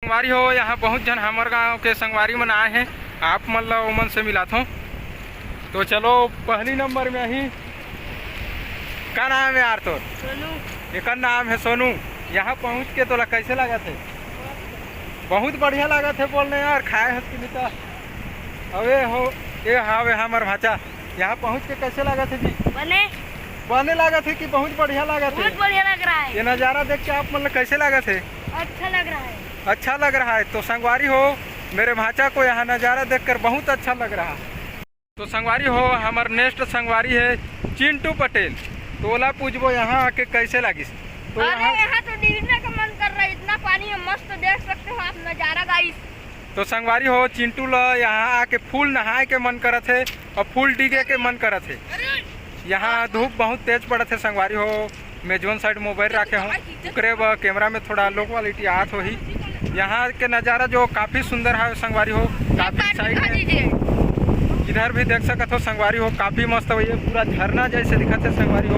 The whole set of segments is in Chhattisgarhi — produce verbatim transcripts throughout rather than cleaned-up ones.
संगवारी हो, यहाँ बहुत झन हमर गांव के संगवारी मन आए हैं, आप मन ला ओमन से मिलाथों। तो चलो, पहली नंबर में ही, का नाम है यार तोर? सोनू। एकर नाम है सोनू। यहाँ पहुँच के तोला कैसे लागत है? बहुत बढ़िया लागत है। बोलने यार, खाए हस कि नहीं? तो अबे हो, ये हावे हमर भांचा। यहाँ पहुँच के कैसे लागत है जी? बने। बने लागत है कि बहुत बढ़िया लागत है? बहुत बढ़िया लग रहा है। ये नज़ारा देख के आप मन ला कैसे लागत है? अच्छा लग रहा है। अच्छा लग रहा है। तो संगवारी हो, मेरे भांचा को यहाँ नज़ारा देखकर बहुत अच्छा लग रहा है। तो संगवारी हो, हमर नेक्स्ट संगवारी है चिंटू पटेल। तो ओला पूछबो यहाँ आके कैसे लागिस। तो अरे यहाँ यहाँ तो डीलने का मन कर रहा है, इतना पानी है मस्त, देख सकते हो आप नज़ारा गाइस। तो संगवारी हो, चिंटू ला यहाँ आके फुल नहाए के मन करत है और फुल डीगे के मन करत है। यहाँ धूप बहुत तेज पड़त है संगवारी हो, मैं जोन साइड मोबाइल रखे हूँ, ओकरे बर कैमरा में थोड़ा लो क्वालिटी आत होही। यहाँ के नज़ारा जो काफ़ी सुंदर है संगवारी हो, काफ़ी साइड में इधर भी देख सकत हो संगवारी हो, काफ़ी मस्त हो, ये पूरा झरना जैसे दिखत है संगवारी हो।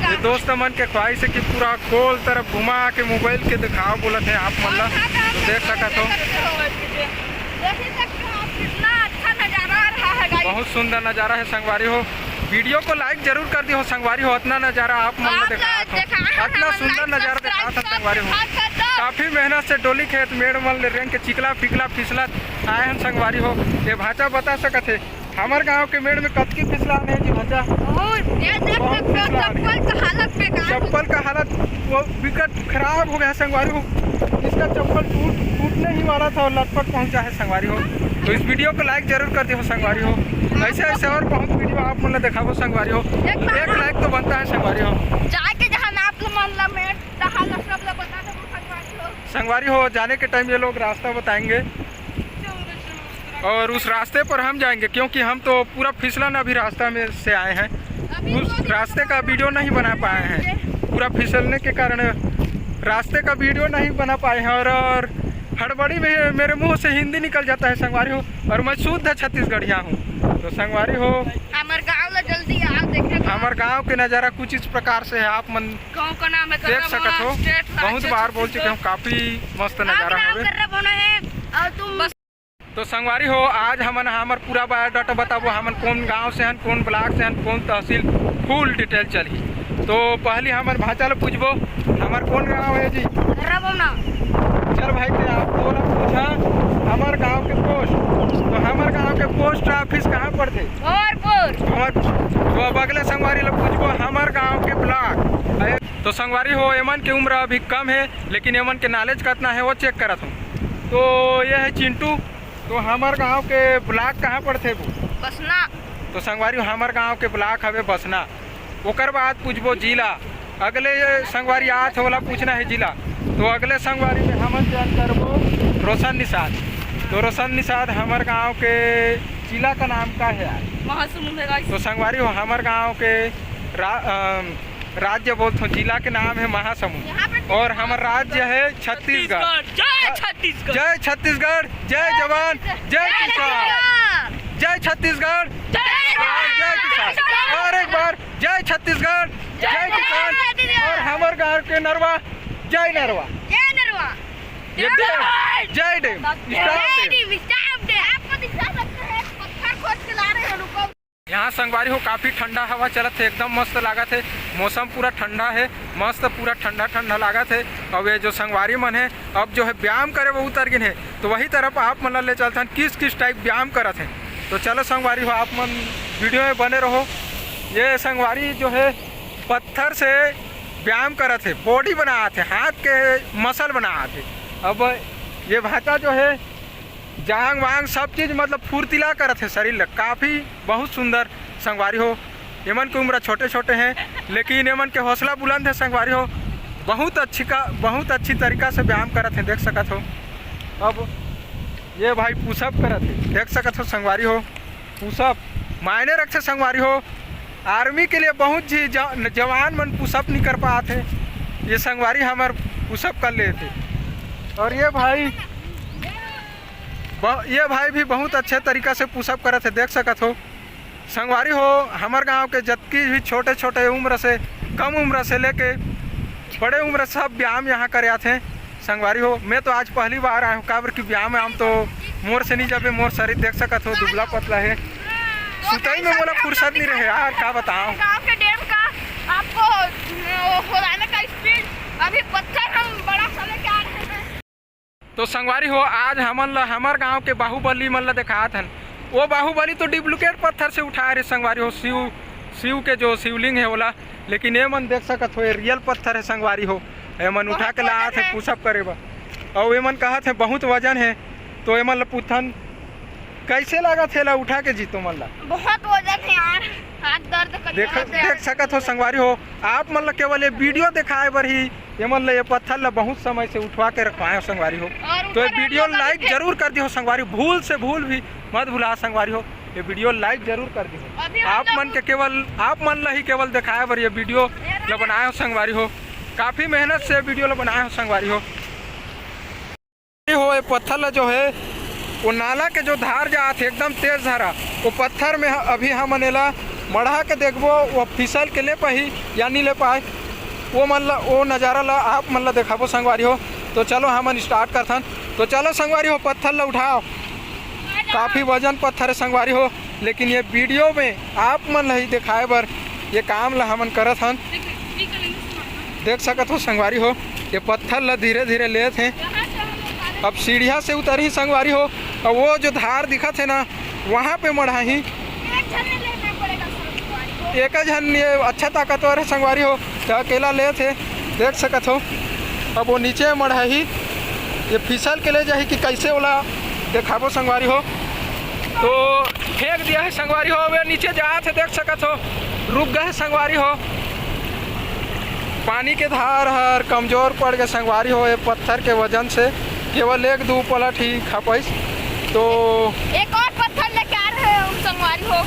ये दोस्त मन के ख्वाहिश है कि पूरा गोल तरफ घुमा के मोबाइल के दिखाओ बोलत है आप मन ला, तो देख सकत हो। देख ही सकते हो आप, कितना अच्छा नज़ारा आ रहा है गाइस। बहुत सुंदर नज़ारा है संगवारी हो। वीडियो को लाइक जरूर कर दिहो संगवारी हो, इतना नज़ारा आप मन ला आप दिखात हो, दिखाए हो, इतना हमन सुंदर like नज़ारा subscribe दिखात हो सब संगवारी हो। दिखात हो तो। काफ़ी मेहनत से डोली खेत मेड़ मन ले रेंग के चिकला फिकला फिसलत आए हैं संगवारी हो। ये भांचा बता सकत है हमर गांव के मेड़ में कतकी फिसलान है जी भांचा? बहुत। ये देख बहुत सकते हो, फिसलान है। चप्पल का हालत बेकार हो चप्पल का हालत वो विकट खराब हो गया संगवारी हो। इसका चप्पल टूट टूटने ही वाला था और लटपट पहुंचा है संगवारी हो। तो इस वीडियो को लाइक जरूर कर दिहो संगवारी हो। ऐसे ऐसे और बहुत वीडियो आप मन ला दिखाबो संगवारी हो। एक बार एक लाइक तो बनता है संगवारी हो। जाके जहाँ आप मन ला मेड़, तहाँ ला सब ला बता देबो संगवारी हो। संगवारी हो, जाने के टाइम ये लोग रास्ता बताएंगे। और उस रास्ते पर हम जाएंगे, क्योंकि हम तो पूरा फिसलन अभी रास्ता में से आए हैं, उस रास्ते का वीडियो नहीं बना पाए हैं। पूरा फिसलने के कारण रास्ते का वीडियो नहीं बना पाए हैं और, और हड़बड़ी में मेरे मुंह से हिंदी निकल जाता है संगवारी हो, और मैं शुद्ध छत्तीसगढ़िया हूँ। तो संगवारी हो, हमर गांव ला जल्दी आओ देखे। हमर गांव के नज़ारा कुछ इस प्रकार से है, आप मन गांव का नाम है देख सकत हो। बहुत बार बोल चुके हूँ, काफ़ी मस्त नज़ारा है। और तुम तो संगवारी हो, आज हमन हमर पूरा बायोडाटा बताबो, हमन कौन गांव से हन, कौन ब्लॉक से हन, कौन तहसील, फुल डिटेल चलही। तो पहली हमर भांचा ल पूछबो, हमर कौन गांव है जी? रबौना। चल भाई, ते आप तोला पूछा हमर गांव के पोस्ट, तो हमर गांव के पोस्ट ऑफिस कहाँ पड़थे? भोरपुर। हमर, तो अब अगले संगवारी ल पूछबो हमर गांव के ब्लॉक। तो संगवारी हो, एमन के उम्र अभी कम है, लेकिन एमन के नॉलेज कतना है वो चेक करत हूँ। तो ये है चिंटू। तो हमर गांव के ब्लॉक कहाँ पड़थे वो? बसना। तो संगवारी, हमर गांव के ब्लॉक हवे बसना। ओकर बाद पूछबो जिला। अगले संगवारी आत हे, ओला पूछना है जिला। तो अगले संगवारी में हमन ज्वाइन करबो रोशन निषाद। तो रोशन निषाद, हमर गांव के जिला का नाम का है यार? महासमुंद है गाइस। तो संगवारी हो, हमर गांव के रा-, अम, राज्य बोलथों, जिला के नाम है महासमुंद। यहाँ पे और हमर राज्य है छत्तीसगढ़। छत्तीसगढ़, जय छत्तीसगढ़। जय छत्तीसगढ़, जय जवान, जय किसान। जय छत्तीसगढ़, जय जवान, जय किसान। और एक बार, जय छत्तीसगढ़, जय किसान। और हमर गांव के नरवा, जय नरवा। जय नरवा। ये डैम, जय डैम, स्टॉप डैम। आपको दिखा सकते हैं, पत्थर खोद के ला रहे हैं, रुको। यहाँ संगवारी हो, काफ़ी ठंडा हवा चलत हे, एकदम मस्त लागत हे। मौसम पूरा ठंडा हे, मस्त पूरा ठंडा ठंडा लागत हे। अब ये जो संगवारी मन हे, अब जो है व्यायाम करे वो उतर गिन हे, तो वही तरफ आप मन ला ले चलथन किस किस टाइप व्यायाम करत हे। तो चलो संगवारी हो, आप मन वीडियो में बने रहो। ये संगवारी जो है पत्थर से व्यायाम करत हे, बॉडी बनात हे, हाथ के मसल बनात हे। अब ये भांचा जो है जांग वांग सब चीज मतलब फुर्तीला करत हे शरीर ल। काफ़ी बहुत सुंदर संगवारी हो। एमन के उम्र छोटे छोटे हैं, लेकिन एमन के हौसला बुलंद है संगवारी हो। बहुत अच्छी का, बहुत अच्छी तरीका से व्यायाम करत हे, देख सकत हो। अब ये भाई पुशअप करत हे, देख सकत हो संगवारी हो। पुशअप मायने रखथे संगवारी हो। आर्मी के लिए बहुत जी ज-, जवान मन पुशअप नहीं कर पात हे, ये संगवारी हमर पुशअप कर लेथे। और ये भाई ब-, ये भाई भी बहुत अच्छे तरीका से पुशअप करत हे, देख सकत हो संगवारी हो। हमर गांव के जतकी भी छोटे छोटे उम्र से, कम उम्र से लेके बड़े उम्र सब व्यायाम यहाँ करे आथे संगवारी हो। मैं तो आज पहली बार आए हूँ, काबर कि व्यायाम व्यायाम तो मोर से नहीं जाबे, मोर शरीर देख सकत हो दुबला पतला है। सुतई में मोला फुर्सत नहीं रहे यार, का बताओ। गाँव के डैम का आपको, अ, होलाने का स्पीड, अभी पत्थर हम बड़ा सा लेके आ रहे हैं। तो संगवारी हो, आज हमन ला हमर गांव के बाहुबली मन ला देखात हन। वो बाहुबली तो डुप्लीकेट पत्थर से उठाए रहे संगवारी हो, शिव, शिव के जो शिवलिंग है ओला, लेकिन ये मन देख सकत हो, ये रियल पत्थर है संगवारी हो। ये मन उठा के लात है पुशअप करे बर, और ये मन कहत है बहुत वजन है। तो ये मन ला पूछथन, कैसे लागत है ला उठा के जीतो मन ला? बहुत वजन है यार, हाथ दर्द कर देख, देख सकत हो संगवारी हो, आप मन ला केवल ये वीडियो दिखाए बर ही ये मन ला ये पत्थर ला बहुत समय से उठवा के रखवाए हो संगवारी हो। तो ये वीडियो लाइक जरूर कर दिहो संगवारी, भूल से भूल भी मत भुला संगवारी हो, ये वीडियो लाइक जरूर कर दिहो। आप मन के केवल, आप मन ला ही केवल दिखाए बर ये वीडियो ला बनाए हो संगवारी हो, काफी मेहनत से वीडियो ला बनाए हो संगवारी हो। हो, ये पत्थर ला जो है, वो नाला के जो धार जात है, एकदम तेज धारा, वो पत्थर में ह-, अभी हमन एला मढ़ा के देखबो, वो फिसल के ले पाही या नहीं ले पाए, वो मन ला, वो नज़ारा ला आप मन ला देखाबो संगवारी हो। तो चलो हमन स्टार्ट करथन। तो चलो संगवारी हो, पत्थर ला उठाओ, काफ़ी वजन पत्थर है संगवारी हो। लेकिन ये वीडियो में आप मन ला ही दिखाए बर ये काम ला हमन करत हन। देख सकत हो संगवारी हो, ये पत्थर ला धीरे धीरे लेत हे। अब सीढ़िया से उतरही संगवारी हो, और वो जो धार दिखत हे ना, वहाँ पे मढ़ाही। एक झन ये अच्छा ताकतवर है संगवारी हो, तो अकेला लेत हे। देख सकत हो, अब वो नीचे मढ़ाही, ये फिसल के ले जाही कि कैसे, ओला देखाबो संगवारी हो। तो फेंक दिया है संगवारी हो, वे नीचे जात है, देख सकत हो, रुक गए है संगवारी हो। पानी के धार हर कमजोर पड़ गए संगवारी हो, ये पत्थर के वजन से केवल एक दो पलट ही खपइस। तो एक और पत्थर लेके आ रहे हैं हम संगवारी हो।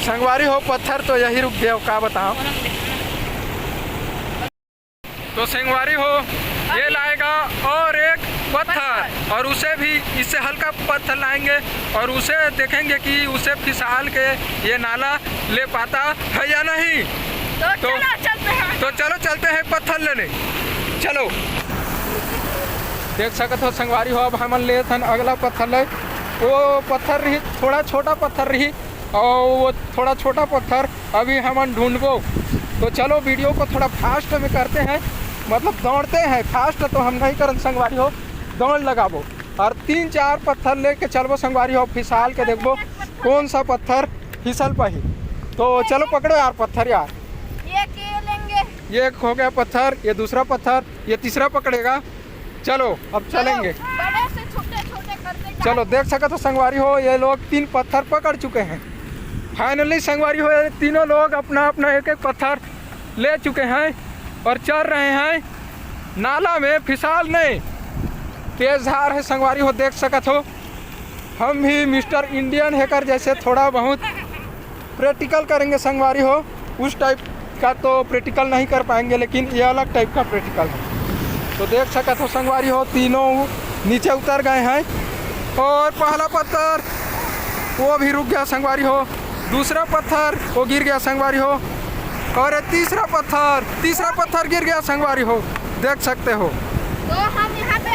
संगवारी हो, पत्थर तो यही रुक गया, का बताओ। तो संगवारी हो, ये लाएगा और एक पत्थर, और उसे भी, इससे हल्का पत्थर लाएंगे और उसे देखेंगे कि उसे फिसल के ये नाला ले पाता है या नहीं। तो तो चलो चलते हैं। तो चलो चलते हैं पत्थर लेने, चलो। देख सकत हो संगवारी हो, अब हमन लेत हन अगला पत्थर ले। वो पत्थर रही, थोड़ा छोटा पत्थर रही, और वो थोड़ा छोटा पत्थर अभी हमन ढूंढबो। तो चलो वीडियो को थोड़ा फास्ट में करते हैं, मतलब दौड़ते हैं, फास्ट तो हम नहीं करन संगवारी हो, दौड़ लगाबो और तीन चार पत्थर लेके चलबो संगवारी हो, फिसल के देखबो कौन सा पत्थर फिसल पाही। तो चलो पकड़ो यार पत्थर यार। ये के लेंगे? ये एक हो गया पत्थर, ये दूसरा पत्थर, ये तीसरा पकड़ेगा। चलो अब चलेंगे। बड़े से छोटे छोटे करते चलो, देख सकत हो संगवारी हो, ये लोग तीन पत्थर पकड़ चुके हैं। फाइनली संगवारी हो, ये तीनों लोग अपना अपना एक एक पत्थर ले चुके हैं और चल रहे हैं नाला में फिसल नहीं। तेज धार है संगवारी हो, देख सकत हो। हम भी मिस्टर इंडियन हैकर जैसे थोड़ा बहुत प्रैक्टिकल करेंगे संगवारी हो। उस टाइप का तो प्रैक्टिकल नहीं कर पाएंगे, लेकिन ये अलग टाइप का प्रैक्टिकल है। तो देख सकत हो संगवारी हो, तीनों नीचे उतर गए हैं। और पहला पत्थर वो भी रुक गया संगवारी हो, दूसरा पत्थर वो गिर गया संगवारी हो, और ये तीसरा पत्थर, तीसरा पत्थर गिर गया संगवारी हो, देख सकते हो। तो हम यहाँ पे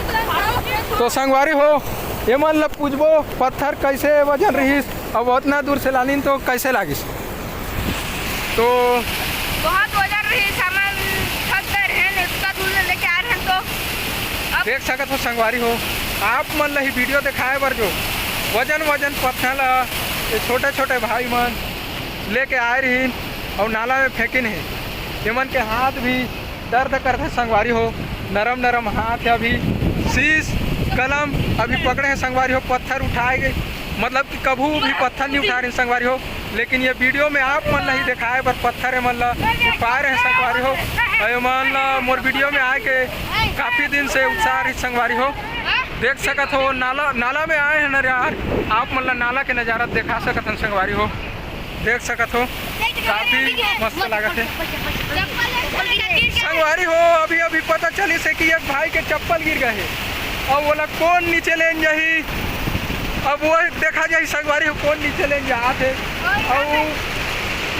हमारा तो संगवारी हो, ये मन ल पूछबो पत्थर कैसे वजन रहिस, अब उतना दूर से लानिन तो कैसे लागिस? तो बहुत वजन रहिस, हमन थक गए रहेन, इतना दूर ले लेके आए रहेन। तो अब देख सकत हो संगवारी हो, आप मन ल ही वीडियो दिखाए बर जो वजन वजन पत्थर ल ये छोटे छोटे भाई मन लेके आए रहिन और नाला में फेंकिन हे। ये मन के हाथ भी दर्द करथे संगवारी हो, नरम नरम हाथ है अभी, शीश कलम अभी पकड़े हैं संगवारी हो, पत्थर उठाए गए, मतलब कि कभू भी पत्थर नहीं उठा रहे संगवारी हो। लेकिन ये वीडियो में आप मन नहीं दिखाए बर पत्थर है मन ला ये पाए रहे संगवारी हो। और ये मन ला मोर वीडियो में आए के काफ़ी दिन से उत्साह रही संगवारी हो। देख सकत हो नाला, नाला में आए हैं ना यार, आप मन ला नाला के नज़ारा दिखा सकत हन संगवारी हो। देख सकत हो काफ़ी मस्त लागत है संगवारी हो। अभी अभी पता चलिस हे कि एक भाई के चप्पल गिर गए है, अब ओला कौन नीचे लेन जाही, अब वो देखा जाही संगवारी हो कौन नीचे लेन जात है। और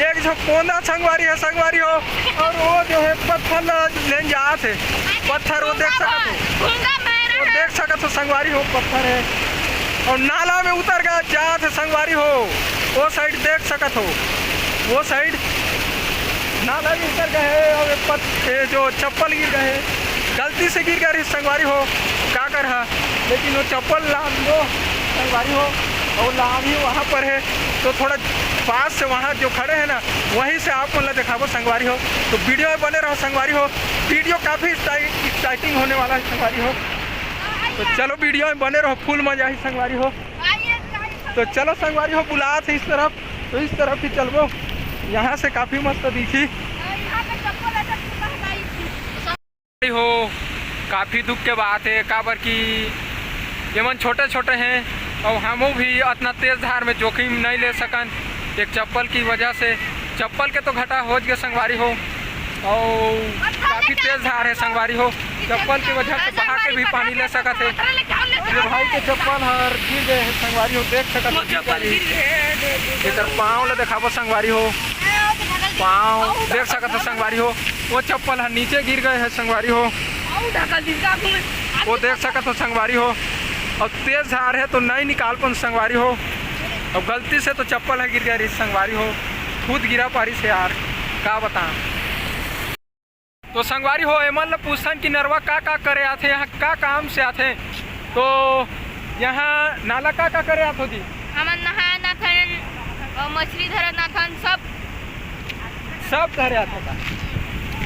एक जो कोंदा संगवारी हे संगवारी हो, और वो जो है पत्थर ला लेन जात हे। पत्थर वो देख सकत हो, वो देख सकत हो संगवारी हो, पत्थर हे। और नाला में उतर गा जात हे संगवारी हो, वो साइड देख सकत हो, वो साइड नाला में उतर गए हे और ये पत-, ये जो चप्पल गिर गए हे, गलती से गिर गए रहिस संगवारी हो, का करहा, लेकिन वो चप्पल लान दो संगवारी हो, और लान ही वहाँ पर हे। तो थोड़ा पास से वहाँ जो खड़े हैं ना, वहीं से आप मन ला देखाबो संगवारी हो। तो वीडियो में बने रहो संगवारी हो, वीडियो काफ़ी एक्साइटिंग होने वाला है संगवारी हो। तो चलो वीडियो में बने रहो, फुल मजा ही संगवारी हो। तो चलो संगवारी हो, बुलात हे इस तरफ, तो इस तरफ ही चलबो, यहाँ से काफ़ी मस्त दिखी। हो, काफ़ी दुख के बात हे, काबर कि ये मन छोटे-छोटे हैं और हमू भी अतना तेज धार में जोखिम नहीं ले सकन। एक चप्पल की वजह से, चप्पल के तो घाटा होच गे संगवारी हो, और काफ़ी तेज धार हे संगवारी हो, चप्पल की वजह से बहा के भी पानी ले सकत हे। ये भाई के चप्पल हर गिर गए हे संगवारी हो, देख सकत हो, गिर गए हे। एकर पाँव ला देखाबो संगवारी हो, पाँव देख सकत हो संगवारी हो, वो चप्पल ह नीचे गिर गए हे संगवारी हो, वो देख सकत हो संगवारी हो। अब तेज धार हे तो नहीं निकाल पन संगवारी हो, अब गलती से तो चप्पल ह गिर गए रहिस संगवारी हो, खुद गिरा पारिस हे यार, का बता। तो संगवारी हो, एमन ल पूछथन कि नरवा का का करे आथे, यहाँ का काम से आथे। तो यहाँ नाला का का करे आथो जी? हमन नहान आथन, अउ मछरी धरन आथन, सब। सब धरे आथे का?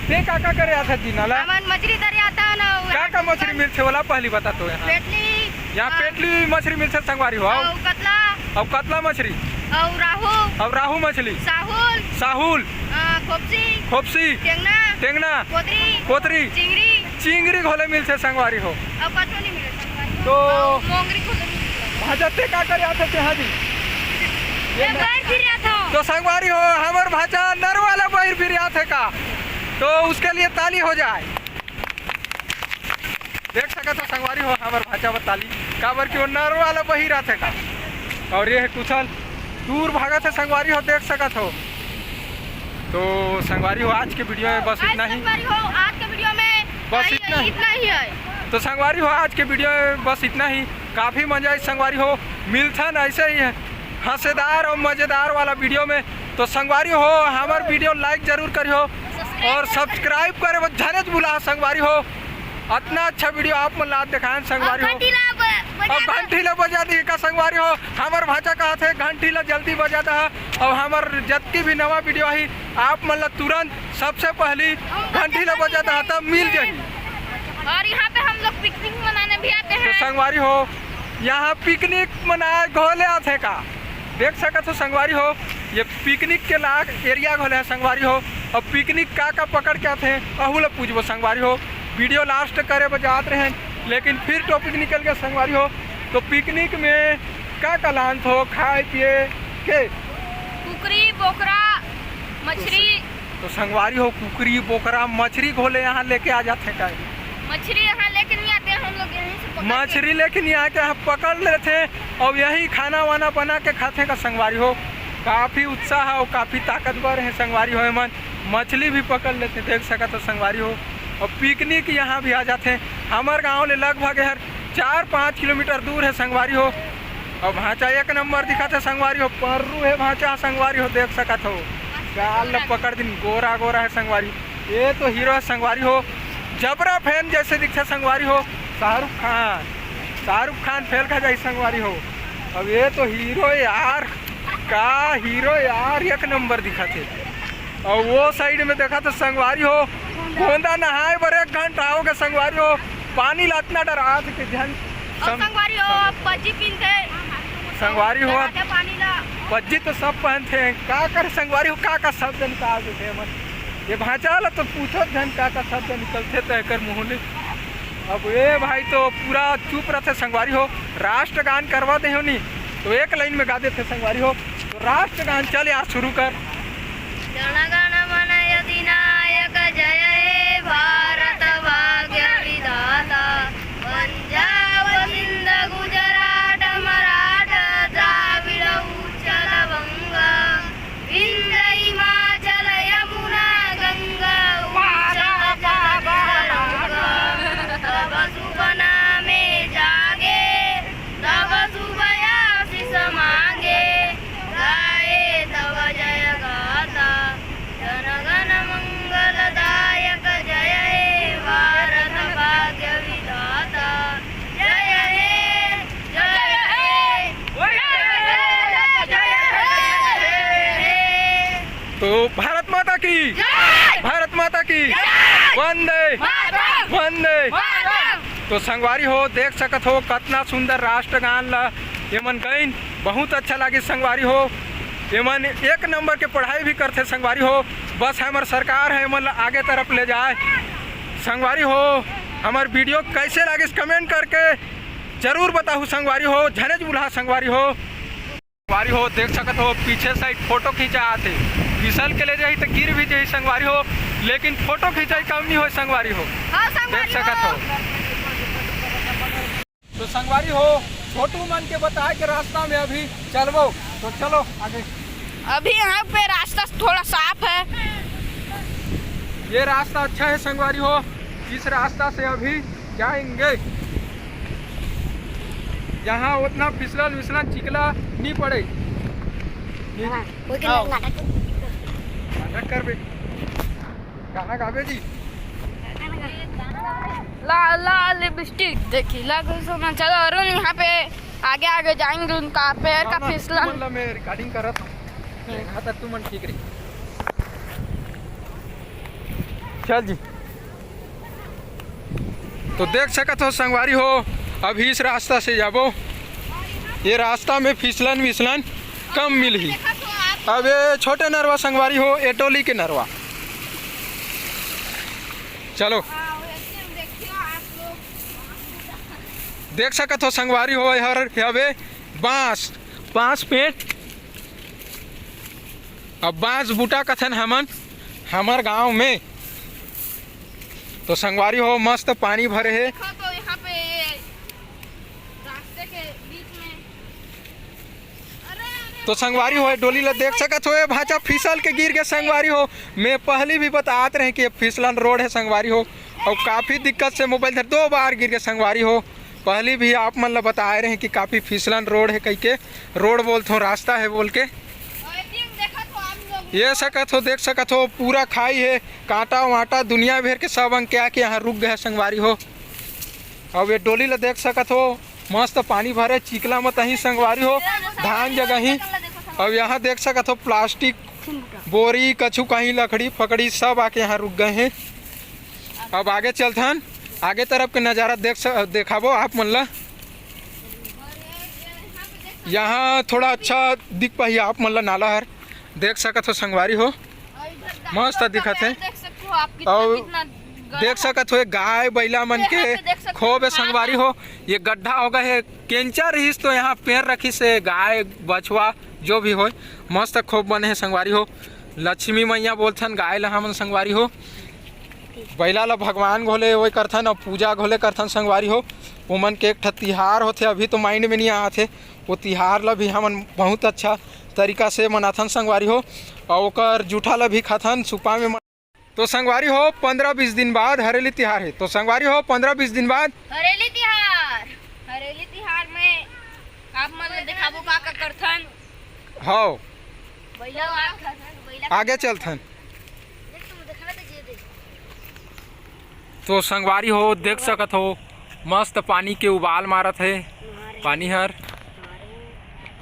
ते का का करे आथे जी नाला? हमन मछरी धरे आथन, अउ का का मछरी मिलथे, ओला पहली बता तो यहाँ। पेटली, यहाँ अउ पेटली मछरी मिलथे संगवारी हो। अउ कतला। अउ कतला मछरी। अउ राहू। अउ राहू मछली। साहुल। साहुल। अ, खोपसी। खोपसी। टेंगना। टेंगना। कोतरी। कोतरी। चिंगरी। चिंगरी घोले मिलथे संगवारी हो। अउ कछु नहीं मिले संगवारी हो। तो अउ मोंगरी घोले मिलथे। भांचा ते का करे आथे तेहा जी? ये बहिर फिर आथो। तो संगवारी हो, हमर भांचा नरवा ला बहिर फिर आथे का? तो उसके लिए ताली हो जाए। देख सकत हो संगवारी हो, हमर भांचा बर ताली, काबर कि वो नरवा ला बहिर आथे का। और ये हे कुशल, दूर भागत हे संगवारी हो, देख सकत हो। तो संगवारी हो, आज के वीडियो में बस आज इतना ही। संगवारी हो, आज के वीडियो में बस आई-, इतना ही। इतना ही है। तो संगवारी हो, आज के वीडियो में बस इतना ही। काफ़ी मजा आई संगवारी हो, मिलथन ऐसे ही हंसेदार और मज़ेदार वाला वीडियो में। तो संगवारी हो, हमर वीडियो like जरूर करिहो और subscribe करे बर झनेच भुला संगवारी हो। अतना अच्छा वीडियो आप मन ला आज देखायन संगवारी हो। घंटी ला ब-, बजा और दो। घंटी ला बजा दी का संगवारी हो, हमर भांचा कहत हे घंटी ला जल्दी बजा दा। और हमर जतकी भी नवा वीडियो आही, आप मन ला तुरंत सबसे पहली घंटी ला बजा दा, तब मिल जाही। और यहाँ पे हम लोग पिकनिक मनाने भी आते तो हैं। संगवारी हो, यहाँ पिकनिक मनाए घोले आथे का, देख सकत हो संगवारी हो, ये पिकनिक के लाग एरिया घोले हे संगवारी हो। अब पिकनिक का का पकड़ के आथे, अहू ला पूछबो संगवारी हो। वीडियो last करे बर जात रहे, लेकिन फिर topic निकल गया संगवारी हो। तो पिकनिक में का का लानथो खाए पिए के? कुकरी, बोकरा, मछरी। तो संगवारी हो, कुकरी, बोकरा, मछरी घोले यहाँ लेके आ जाथे का? मछरी यहाँ लेके नहीं आते, हम लोग यहीं से पकड़ के मछरी लेके नहीं आके यहाँ पकड़ लेथे और यही खाना वाना बना के खाथे का संगवारी हो। काफ़ी उत्साह और काफ़ी ताकतवर हे संगवारी हो, एमन मछली भी पकड़ लेथे, देख सकत हो संगवारी हो। और पिकनिक यहाँ भी आ जाथे, हमर गाँव ले लगभग हर चार पाँच किलोमीटर दूर हे संगवारी हो। और भांचा एक नंबर दिखत हे संगवारी हो, पर्रू हे भांचा संगवारी हो, देख सकत हो, गाल ल पकड़ दिन, गोरा गोरा हे संगवारी। ये तो हीरो हे संगवारी हो, जबरा fan जैसे दिखथे संगवारी हो, शाहरुख खान, शाहरुख खान फेल खा जाही संगवारी हो। अब ये तो हीरो यार, का हीरो यार, एक नंबर दिखत हे। और वो side में देखा तो संगवारी हो, गोंदा नहाए बर एक घंटा हो गया संगवारी हो, पानी ला अतना डरात हे कि झन और सम-, संगवारी हो, सम-, पज्जी पीनथे। संगवारी हो, डराथे पानी ला। पज्जी तो सब पहनथे, का करे संगवारी हो, का का शब्द निकाल देथे एमन। ये भांचा ला तो पूछो झन का का शब्द निकलथे तो एकर मुंह ले। अब ये भाई तो पूरा चुप रथे संगवारी हो, राष्ट्रगान करवा दे हो नी तो एक line में गा देथे संगवारी हो। तो राष्ट्रगान चल यार शुरू कर। जनगण मन अधिनायक जय हे भारत भाग्य विधाता, पंजाब सिंध गुजराट मराठा द्राविड़ उच्छल बंग, विंध्य हिमा भारत माता की जय। भारत माता की जय। वंदे मातरम। वंदे मातरम। तो संगवारी हो, देख सकत हो कतना सुंदर राष्ट्रगान ला एमन गइन। बहुत अच्छा लागिस संगवारी हो। एमन एक नंबर के पढ़ाई भी करथे संगवारी हो। बस हमर सरकार है एमन ला आगे तरफ ले जाए। संगवारी हो, हमर वीडियो कैसे लागिस कमेंट करके जरूर बताहू संगवारी हो। झनेच बुलहा संगवारी हो। संगवारी हो, देख सकत हो पीछे साइड फोटो खींचा आथे। फिसल के ले जाही त गिर भी जाही संगवारी हो, लेकिन फोटो खींचाई कम नहीं हो संगवारी हो। हाँ, संगवारी देख सकत हो। तो संगवारी हो, छोटू मन के बताए के रास्ता में अभी चलबो, तो चलो आगे। अभी यहाँ पे रास्ता थोड़ा साफ है। ये रास्ता अच्छा है संगवारी हो, इस रास्ता से अभी जाएंगे। यहाँ उतना फिसलन विसलन चिकला नहीं पड़े। हाँ, कोई के आओ। नाटक। नाटक करबे। गाना गाबे जी। ला ला लिपस्टिक देखी ला कोई सोना। चलो अरुण, यहाँ पे आगे आगे जाएंगे, उनका पैर का आओ ना, फिसलन। तुमन ला मैं रिकॉर्डिंग करत हूँ। यहाँ तक तुमन ठीक रही। चल जी। तो देख सकत हो संगवारी हो, अभी इस रास्ता से जाबो। ये रास्ता में फिसलन विसलन कम मिलही। अब ये छोटे नरवा संगवारी हो, ये डोली के नरवा। चलो। देख सकत हो संगवारी हो, हर हवे बांस, बांस पेड़। अब बांस बूटा कथन हमन हमर गांव में। तो संगवारी हो, मस्त पानी भरे हे। देखो तो यहाँ पे ये रास्ते के बीच में। अरे, अरे, तो संगवारी हो, डोली ला देख सकत हो, ए भांचा फिसल के गिर गे संगवारी हो। मैं पहली भी बतात रहे कि ये फिसलन रोड है संगवारी हो, और काफ़ी दिक्कत से मोबाइल धर दो बार गिर गे संगवारी हो। पहली भी आप मन ला बताए रहे कि काफ़ी फिसलन रोड है कह के, रोड बोलथो रास्ता है बोल के। ये सकत हो, देख सकत हो, पूरा खाई है, कांटा वांटा दुनिया भर के सब अंग के आके यहाँ रुक गए संगवारी हो। अब ये डोली ला देख सकत हो, मस्त पानी भरे, चिकला मत ही संगवारी हो, धान जगह ही। अब यहाँ देख सकत हो प्लास्टिक बोरी, कछु कहीं लकड़ी फकड़ी सब आके यहाँ रुक गए हैं। अब आगे चलथन, आगे तरफ के नज़ारा देख स-, देखाबो आप मन ला। यहाँ थोड़ा अच्छा दिख पाही आप मन ला, नाला हर देख सकत हो संगवारी हो, मस्त दिखत है। देख सकत हो आप कितना, और कितना गहरा। देख सकत हो, ये गाय बैला मन के यहाँ पे देख सकत हो, खूब है संगवारी हो। ये गड्ढा हो गए है, केंचा रहिस तो यहाँ पेड़ रखिस है, गाय बछवा जो भी होय, मस्त खूब बने है संगवारी हो। लक्ष्मी मैया बोलथन गाय ला हमन संगवारी हो। बैला ला भगवान घोले ओए करथन और पूजा घोले करथन संगवारी हो। ओमन के एक ठा तिहार होथे, अभी तो माइंड में नहीं आत हे। वो तिहार ला भी हमन बहुत अच्छा तरीका से मनाथन संगवारी हो, और ओकर जूठा ला भी खाथन सुपा में। तो संगवारी हो, पंद्रह बीस दिन बाद हरेली तिहार हे। तो संगवारी हो, पंद्रह बीस दिन बाद हरेली तिहार, हरेली तिहार में आप मन ला दिखाबो का का करथन। हव। बैला ला, बैला आगे चलथन। देख, तुम देखना तो ये देख। तो संगवारी हो, देख सकत हो, मस्त पानी के उबाल मारत हे। पानी हर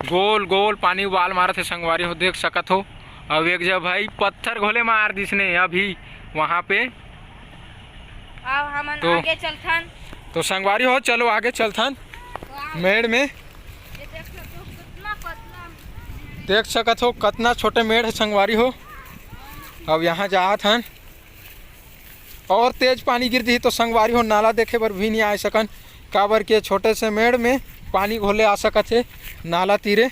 गोल गोल पानी उबाल मारत हे संगवारी हो, देख सकत हो। अब एक जगह भाई पत्थर घोले मार दिसने अभी वहाँ पे। अब हमन तो आगे चलथन। तो संगवारी हो, चलो आगे चलथन। तो आप मेड़ में ये देख सकते हो, कितना पतला। देख सकत हो, कतना छोटे मेड़ है संगवारी हो। अब यहाँ जात हन, और तेज पानी गिर दिही तो संगवारी हो, नाला देखे बर भी नहीं आ सकन, काबर के छोटे से मेड़ में पानी घोले आ सकत हे नाला तीरे। और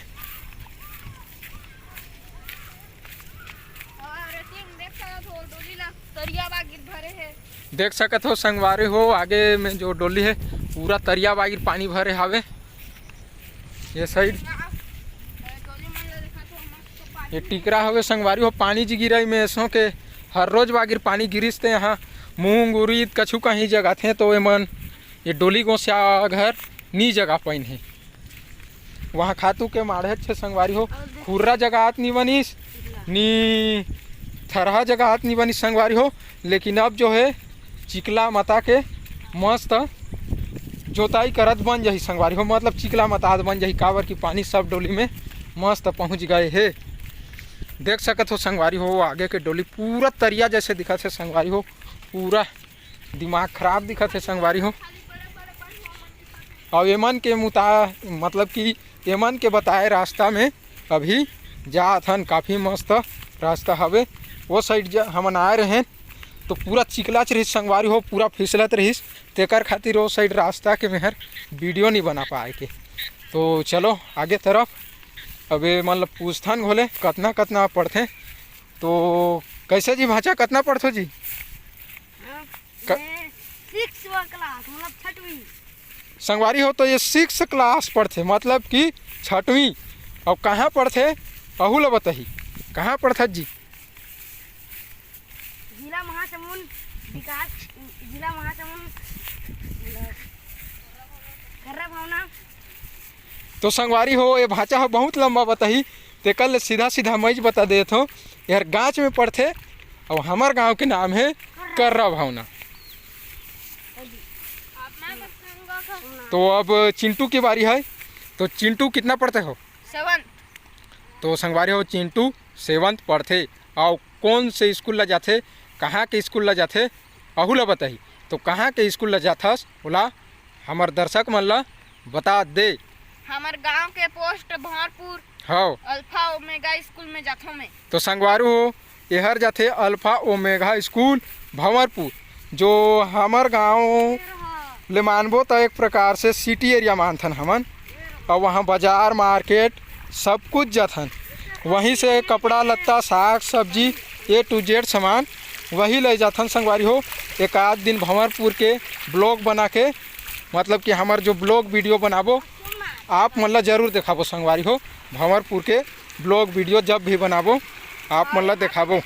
तुम देख सकत हो, डोली ला तरिया बागिर भरे हे। देख सकत हो संगवारी हो, आगे में जो डोली है, पूरा तरिया बागिर पानी भरे हावे। ये साइड डोली मन ला देखत हो, मस्त पानी। ये टिकरा हवे संगवारी हो, पानी जी गिरई में ऐसो के हर रोज बागिर पानी गिरिस ते यहाँ मूंग उरीद कछु कहीं जगाथे, तो एमन ये डोली गोसिया घर नी जगा पाइन हे। वहाँ खातू के माढ़े छे संगवारी हो, खुर्रा जगात नी बनिस, नी थरहा जगात नी बनिस संगवारी हो, लेकिन अब जो है चिकला मता के मस्त जोताई करत बन जाही संगवारी हो, मतलब चिकला मतात बन जाही, काबर कि पानी सब डोली में मस्त पहुँच गए हे। देख सकत हो संगवारी हो, आगे के डोली पूरा तरिया जैसे दिखत हे संगवारी हो, पूरा दिमाग खराब दिखत हे संगवारी हो। अउ एमन के मुता-, मतलब कि एमन के बताए रास्ता में अभी जात हन, काफ़ी मस्त रास्ता हवे। वो साइड ज-, हमन आए रहेन तो पूरा चिकलाच रहिस संगवारी हो, पूरा फिसलत रहिस, तेकर खातिर वो साइड रास्ता के मेहर वीडियो नहीं बना पाए के। तो चलो आगे तरफ, अब एमन ल पूछथन घोले कतना कतना पढ़थे। तो कैसे जी भांचा, कतना पढ़थो जी? हाँ, क- मैं सिक्स क्लास, मतलब छठवीं। संगवारी हो, तो ये सिक्स क्लास पढ़थे, मतलब कि छठवीं। अउ कहाँ पढ़थे, अहू ल बताही, कहाँ पढ़थस जी? जिला महासमुंद विकास, जिला महासमुंद, मतलब, कर्रा भावना। तो संगवारी हो, ये भांचा ह बहुत लंबा बताही, तेकर ले सीधा सीधा मैं बता देत हूँ, यार गाँच में पढ़थे, अउ हमर गांव के नाम है कर्रा भावना। तो अब चिंटू की बारी है, तो चिंटू कितना पढ़ते हो? सेवन। तो संगवारी हो, चिंटू सेवंथ पढ़थे। अउ कौन से स्कूल ला जाथे, कहाँ के स्कूल ला जाथे, अहू ला बताही। तो कहाँ के स्कूल ला जाथस, ओला हमर दर्शक मन ला बता दे। हमर गांव के पोस्ट भंवरपुर। हव। अल्फा ओमेगा स्कूल में जाथों मैं। तो संगवारी हो, एहर जाथे अल्फा ओमेगा स्कूल भंवरपुर, जो हमर गांव ले मानबो त एक प्रकार से सिटी एरिया मानथन हमन। अउ वहाँ बाजार मार्केट सब कुछ जाथन, वहीं से कपड़ा लत्ता, साग सब्जी, ए टू जेड सामान वही ले जाथन संगवारी हो। एक आध दिन भंवरपुर के ब्लॉग बना के, मतलब कि हमर जो ब्लॉग वीडियो बनाबो, आप मन ला जरूर देखाबो संगवारी हो। भंवरपुर के ब्लॉग वीडियो जब भी बनाबो, आप मन ला देखाबो।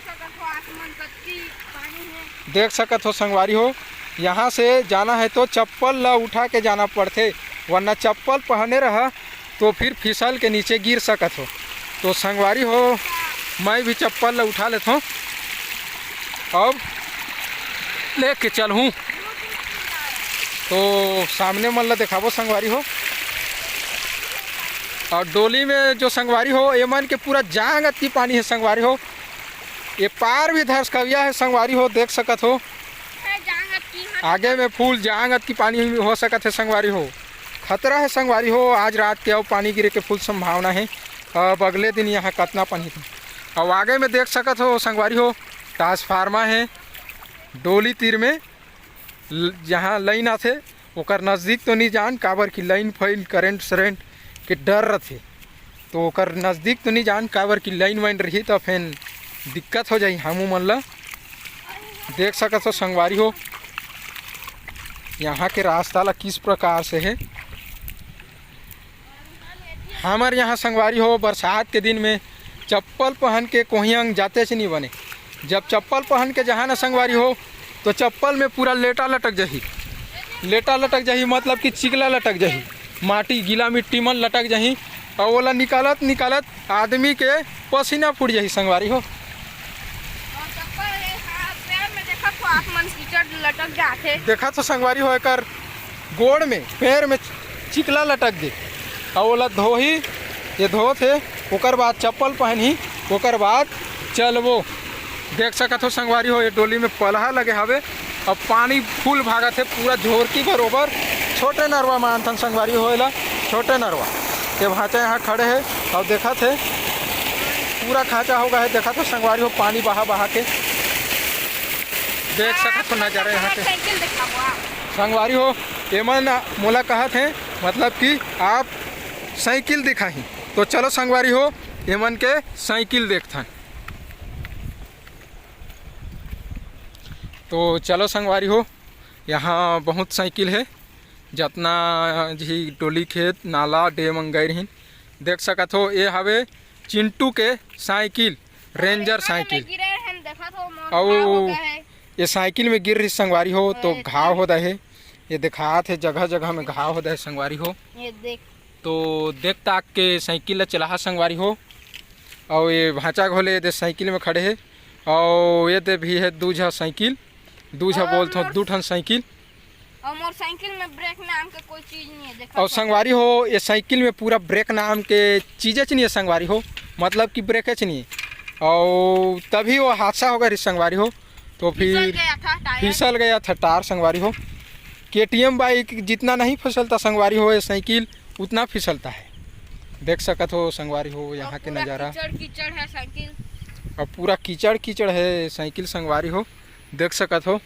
देख सकत हो संगवारी हो, यहाँ से जाना है तो चप्पल ला उठा के जाना पड़थे, वरना चप्पल पहने रहा तो फिर फिसल के नीचे गिर सकत हो। तो संगवारी हो, मैं भी चप्पल ला उठा लेथों, अब लेके चलहूँ। तो सामने मन ला देखाबो संगवारी हो, अउ डोली में जो संगवारी हो, एमन के पूरा जांग अतकी पानी है संगवारी हो। ये पार भी धरसकविया है संगवारी हो, देख सकत हो। आगे में फुल जांग अतकी पानी हो सकत है संगवारी हो। खतरा है संगवारी हो, आज रात के अउ पानी गिरे के फुल संभावना है। अब अगले दिन यहाँ कतना पानी था। अउ आगे में देख सकत हो संगवारी हो, ट्रांसफार्मर है डोली तीर में, ल-, जहाँ लाइन आथे, ओकर नजदीक तो नहीं जान, काबर कि लाइन फाइन, करंट सरेंट के डर रथे। तो ओकर नजदीक तो नहीं जान, काबर कि लाइन वाइन रही तो फेन दिक्कत हो जाही हमू मन ला। देख सकत हो संगवारी हो, यहाँ के रास्ता ला किस प्रकार से है। हमर यहाँ संगवारी हो, बरसात के दिन में चप्पल पहन के कोही अंग जातेच नहीं बने। जब चप्पल पहन के जहाँ ना संगवारी हो, तो चप्पल में पूरा लेटा लटक जाही। लेटा लटक जाही मतलब कि चिकला लटक जाही, माटी, गीला मिट्टी मन लटक जाही। अउ ओला निकालत निकालत आदमी के पसीना फूट जाही संगवारी हो। अउ चप्पल, हाँ, पैर में देखत हो आप मन कीचड़ लटक जाथे। देखत हो संगवारी हो, एकर गोड़ में, पैर में चिकला लटक गे, अउ ओला धोही, ये धोत हे, ओकर बाद चप्पल पहनही, ओकर बाद चलबो। देख सकत हो संगवारी हो, ये डोली में पलहा लगे हवे। अब पानी फुल भागत हे, पूरा झोरकी बरोबर। छोटे नरवा मानथन संगवारी हो एला, छोटे नरवा। ये भांचा यहाँ खड़े हे अउ देखत हे, पूरा खांचा हो गए हे। देखत हो संगवारी हो, पानी बहा बहा के। देख सकत हो नजारा यहाँ के। साइकिल दिखाबो आप। संगवारी हो, एमन मोला कहत हे, मतलब कि आप साइकिल दिखाही। तो चलो संगवारी हो, एमन के साइकिल देखथन। तो चलो संगवारी हो, यहाँ बहुत साइकिल है, जतना जी डोली खेत, नाला, डेम अंगई रहिन। देख सकत हो, ये हवे चिंटू के साइकिल, रेंजर साइकिल। गिरे रहन, देखत हो, मोर अउ घाव हो गए है। ये साइकिल में गिर रही संगवारी हो, तो ये घाव हो दे है। ये दिखात है, जगह जगह में घाव हो दे है संगवारी हो। ये देख। तो देख ताक के साइकिल ला चलाहा संगवारी हो। अउ ये भांचा घोले ये दे साइकिल में खड़े हे, अउ ये दे भी हे दू झा साइकिल, दू झा बोलथों, दू ठन साइकिल। अउ मोर साइकिल में ब्रेक नाम के कोई चीज नहीं है, देखा अउ तो। संगवारी हो, ये साइकिल में पूरा ब्रेक नाम के चीजेच नहीं है संगवारी हो, मतलब कि ब्रेकेच नहीं है। और तभी वो हादसा हो गया रे संगवारी हो। तो फिसल फिर गया था टायर। फिसल गया था टायर संगवारी हो। केटीएम बाइक जितना नहीं फिसलता संगवारी हो, ये साइकिल उतना फिसलता है। देख सकत हो संगवारी हो यहाँ के नज़ारा। कीचड़ कीचड़ है साइकिल। अब पूरा कीचड़ कीचड़ है साइकिल संगवारी हो, देख सकत हो।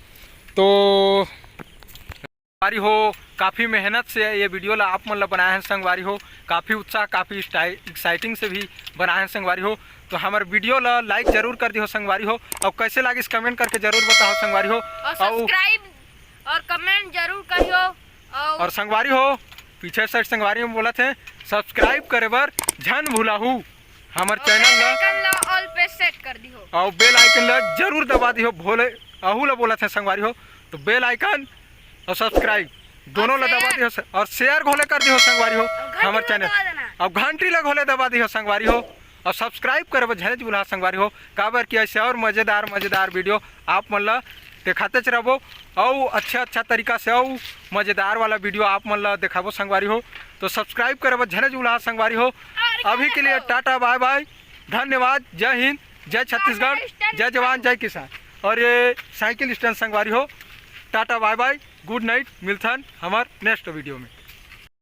तो संगवारी हो, काफ़ी मेहनत से ये वीडियो ला आप मन ला बनाए हैं संगवारी हो, काफ़ी उत्साह, काफ़ी स्टाइ-, एक्साइटिंग से भी बनाए हैं संगवारी हो। तो हमर वीडियो ला लाइक जरूर कर दिहो संगवारी हो, और कैसे लागिस कमेंट करके जरूर बताओ संगवारी हो। और और सब्सक्राइब और कमेंट जरूर करियो। और और संगवारी हो, पीछे साइड संगवारी में बोलत हे, सब्सक्राइब करे बर झन भुलाहू हमर और चैनल बेल ला। आइकन ला ऑल पे सेट कर दिहो। और बेल आइकन ला जरूर दबा दिहो, भोले अहू ला बोलत हे संगवारी हो, तो बेल आइकन और सब्सक्राइब दोनों ला दबा दिहो स-, और शेयर घोले कर दिहो संगवारी हो और घंटी हमर ला चैनल। दबा देना। और घंटी ला घोले दबा दिहो संगवारी हो। और सब्सक्राइब करे बर झने भुलाहू संगवारी हो, काबर कि ऐसे और मज़ेदार मज़ेदार वीडियो आप मन ला देखातेच रहबो, और अच्छा अच्छा तरीका से और मज़ेदार वाला वीडियो आप मन ला देखाबो संगवारी हो। तो सब्सक्राइब करे बर झने भुलाहू संगवारी हो। और अभी के लिए टाटा बाय बाय, धन्यवाद, जय हिंद, जय छत्तीसगढ़, जय जवान, जय किसान। और ये साइकिल स्टैंड संगवारी हो, टाटा बाय बाय, गुड नाइट, मिलथन हमर नेक्स्ट वीडियो में।